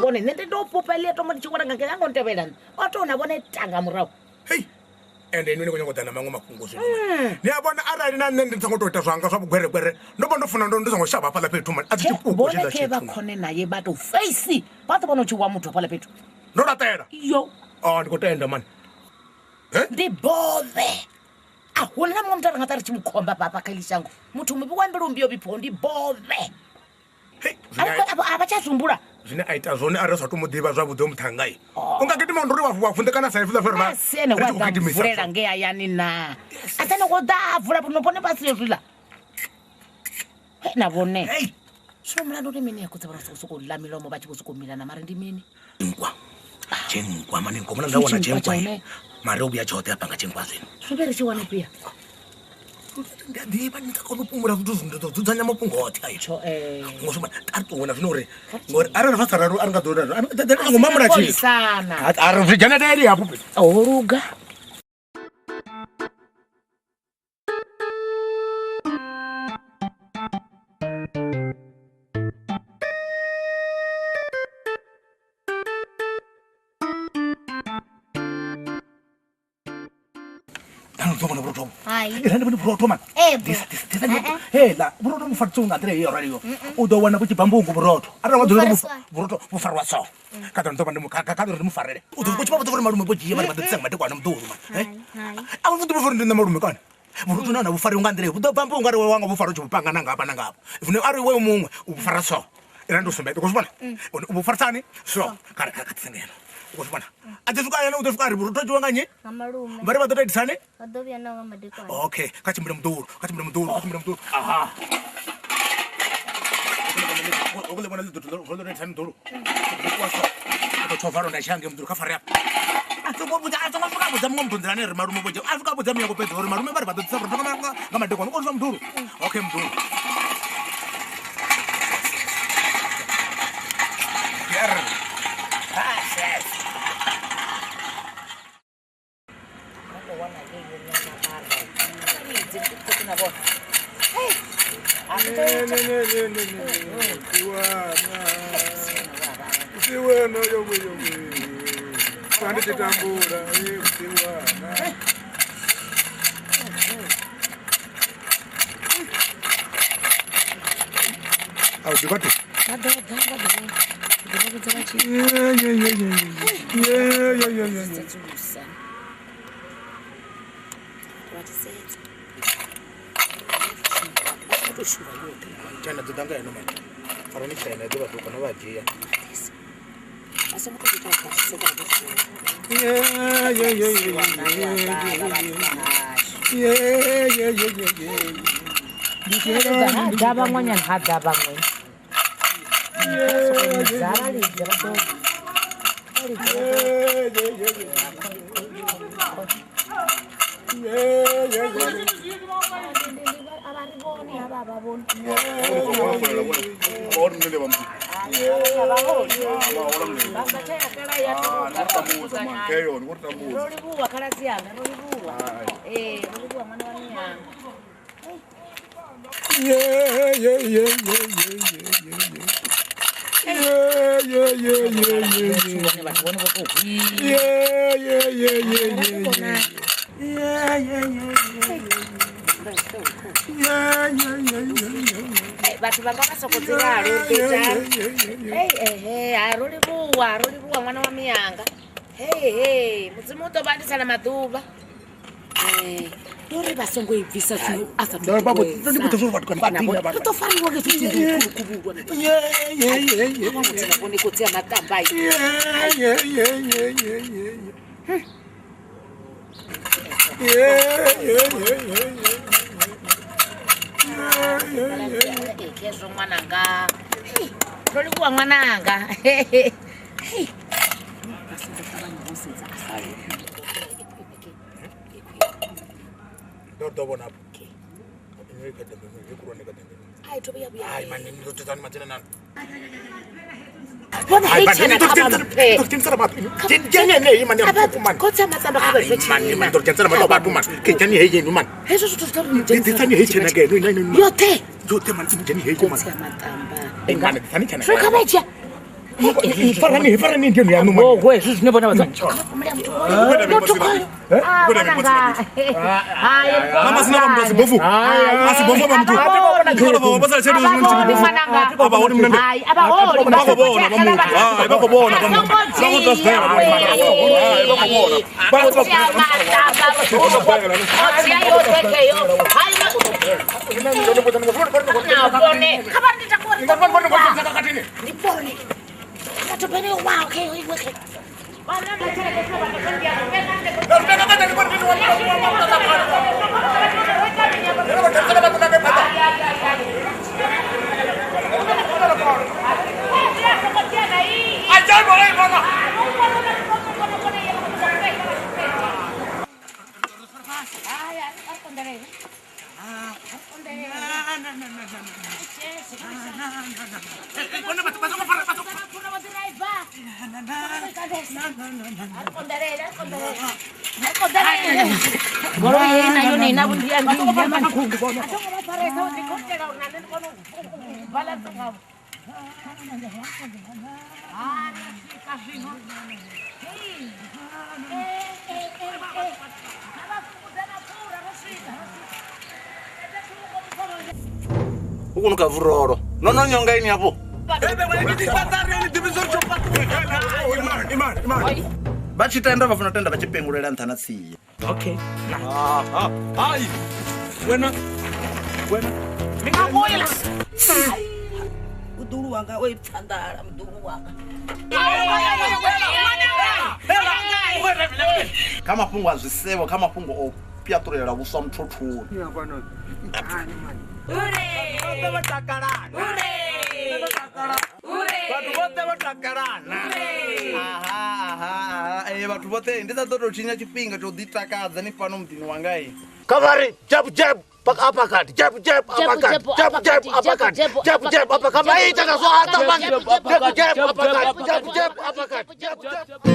Vhone nṋe ndi ndo fhufha ḽia tombo ndi tshi wela nga ngei a ngo ntevhela o tou na vhone tanga murahu. Hei, ende inwi ni khou nyanga u ḓa na maṅwe mafhungo zwino. Ni a vhona arali na nṋe ndi songo tou ita zwanga zwa vhugweregwere ndo vha ndo funa ndo ndi songo shavha hafhaḽa fhethu mani a thi tshipuku Vhone tshiḽa khe vha tshithu. khone naye vha tou face vha ḓo vhona u tshi wa muthu hafhaḽa fhethu. Ndo laṱela. Yo. Oh, ndi khou tenda mani. Ndi bove. A huna na muṅwe muthu a ri nga ṱa ri tshi mu khomba fhafha kha iḽi shango. Muthu muvhi wa mbilu mmbi yo vhifhaho ndi bove. Hei, A vha tsha zwi humbula. Zwine a ita zwone arali sa to mu ḓivha zwavhuḓi o muṱhangai. U nga gidima ndo ri wa vunḓekana sa hezwiḽa zwa ri vha. A si ene wa ḓa mvulela ngei hayani na. A si ene wa ḓa a vula vhuno vhone vha siho zwiḽa. Hei na vhone. Hei. Zwino mulandu ndi mini ya khotsi vha sokou sokou ḽa milomo vha tshi vho sokou milana mara ndi mini? Tshinkwa. Tshinkwa mani nko mona nda wana Tshinkwa tshinkwa. tsha hone. Mara u vhuya tshoṱhe hafha nga tshinkwa zwino. Zwi vhe ri tshi wana fhia. Ndi a ḓivha ni sa kona u fhumula zwithu zwine ndo dzudzanya mafhungo oṱhe ayo. Tsho eh. Ngo shuma a ri ṱuwe na zwino uri ngori arali zwa sa ralo a ri nga ḓo ri ngo mamula tshithu. Polisana. A ri zwi dzhena daily hafho. O luga. Hai. Ira ndi vhone vhurotho mani. Eh, bo. Ḓisa ḓisa ḓisa ndi. Hela vhurotho vhu farisiwa nga nḓila iyo raliyo. U ḓo wana vhu tshi bva mbungu vhurotho. Arali wa dzula vhurotho vhu farwa so. Kha ḓo ndo ndi kha kha ri mufarele. U ḓo tshi vha vhudza uri malume vho dzhia vha ri vha ḓo ḓisa nga madekwana muḓulu mani. Hai, hai. A u ḓo uri ndi nṋe malume kani. Vhurotho na vhu fariwa nga nḓila iyo. Vhu ḓo bva mbungu arali wanga vhu fara u tshi vhu panga na ngafha na ngafha. Zwino arali wewe muṅwe u vhu fara so. Ira ndi sumbedza u khou zwi vhona? U vhu farisani so. Kha kha kha tsengelo. U khou zwi vhona? A tshi swika hayani u ḓo swika a ri vhurotho dzhiwa nga nnyi? Nga malume. Vha ri vha ḓo tou itisani? Vha ḓo vhuya nao nga madekwana. Okay, kha tshimbile muḓulu, kha tshimbile muḓulu, kha tshimbile muḓulu. Aha. U khou vhona ḽi ḓo ḓo tou itisani muḓulu. Wa so. U ḓo tshova londa tshange muḓulu kha fare afha. A songo vhudza, a songo swika vhudza muṅwe muthu nḓilani ri malume vho dzhia. A swika vhudza miyango fhedzi uri malume vha ri vha ḓo ḓisa vhurotho nga madekwana. U khou zwa muḓulu. Okay muḓulu. Siwana yowe yowe andititambura siwana Au dikoti. Vha ḓo ḓa vha ḓo ḓo vha vhudza vha tshi sedzulusa. Vha tshi sedza. Vha khou tou shuvha yoṱhe. Tshena ḓo ḓa nga eno mani. Farani tshena ḓo vha ḓo kona vha dzhia. Vha songo tou ita vha tshi sedza vha ḓo shuvha. Ha ḓa vhaṅwanyana ha ḓa vhaṅwe. Vha lidze vha ḓo vha lidze vha ḓo ri vhoni havha vha vhoni. Ro livhuwa khaladzi yanga, ro livhuwa. Ee, ro livhuwa ṅwana wa miyanga. Vhone vhathu vhone vho tou hwii. Vhathu vhanga vha soko dziralo ri ḓo ehe ha ro livhuwa, ro livhuwa ṅwana wa miyanga. Hei hei, Mudzimu u ḓo vha andisela maḓuvha. Ndo ri vha songo i bvisa zwino a sa Ndo babo ndo ndi vhudza uri vhathu kana vha ri ḓo fariwa nga zwithu khulu khulu. Ye ye ye ye. Vha vhone khotsi ya maṱamba. Ye ye ye ye ye ye. Ye ye ye ye ye. Khezwo ṅwananga. Ndo livhuwa ṅwananga. Vha songo ṱavhanya vho sedza a sa. Ndo ḓo vhona afho. Ino kha ḓe ndo kurone kha ḓe. Ai to vhuya vhuya. Ai mani ndo tsana madzina nani. Vhona hei tshena kha vha mphe. Ndo tsana bathu. Dzhene nei mani a mani. Khotsi a maṱamba kha vha bve Mani mani ndo tsana bathu bathu mani. Ke dzhene hei yenu mani. Hezwo zwithu zwi ḓo ri Ndi tsani hei tshena ke no no. Yoṱhe. Yoṱhe mani dzhene hei mani. Khotsi a maṱamba. Mani tsani tshena. Zwo kha vha dzhia. Farani farani ndi yanu mani. Gogo hezwi zwine vhona vha. Muthu khoyo. Hai. Mama sina vha muthu a si bofu. A si bofu vha muthu. Vha sala tshelede zwino ndi bofu. Aba holi mndende. Hai, aba holi. Vha khou vhona vha muthu. Hai, vha khou vhona vha muthu. Vha khou ḓa sibela. Hai, vha khou vhona. Vha khou ḓa Khotsi a yoṱhe kheyo. Hai. Na vhone. Kha vha ndi takuwa ri Ndi vhone. Batho bene wa okay okay. Ukunuka vuroro. No no nyonga ini hapo. Vachitenda vafuna tenda vachipengulela nthana tsiya. Okay. Hai. Wena. Wena. Ningabuya. Udulu wanga oyiphandala mdulu wanga. Kha mafhungo a zwisevho, kha mafhungo o pyaṱulela vhuswa muthothoni. Vhathu vhoṱhe vho takalana. Aha, aha, vhathu vhoṱhe ndi sa ḓo tou tshinya tshifhinga tsho ḓi takadza ni fhano muḓini wanga i. Kha vha ri jab jab uppercut, jab jab uppercut, jab jab uppercut, jab jab uppercut. Vha ita nga zwo aṱa mani. Jab jab uppercut, jab jab uppercut, jab jab.